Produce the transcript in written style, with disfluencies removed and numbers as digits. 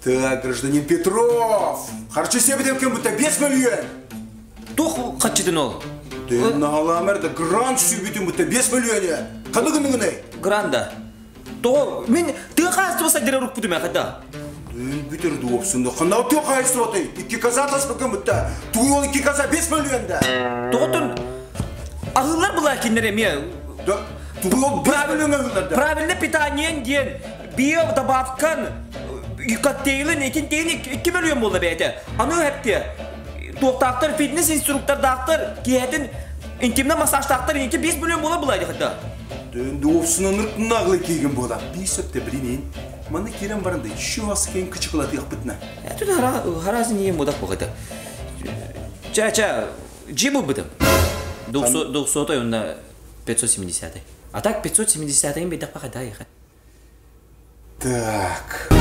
Так, гражданин Петров, харчы сиэбитим кем будто 5 миллион. Туох хаччытын ол? Дэн наһаламер да грант сүүбүтүн будто 5 миллион. Ханны гыныгыный? Гранда. Тоҕо мин тыа хаһаайыстыба сайдара урукпутум хата. Дэн бүтер дуопсунда. Ханна тыа хаһаайыстыбатай? Икки коза таспыкын будто. Тугуй ол икки коза 5 миллион да. Тоҕотун аһыылар была кинилэр эмиэ. Да, тугуй ол 5 миллион аһыылар да. Правильно питание диэн био добавкан коктейлин итин тиин 2 миллион буолла бэйэтэ. Аны хэптиэ туохтаахтар фитнес инструктордаахтар киһэтин интимно массажтаахтар инки 5 миллион буола булай хата. Дөндуопсунан ыртынааглы киигин буола. Бии сөптө билинин. Манна киирэн баран да еще вас кең кычыкылатыахпытына. Тут харазы не мудак бохата. Ча ча жи бу бытым. Двухсотой он на 570. А так 570 им бедах пахада Так.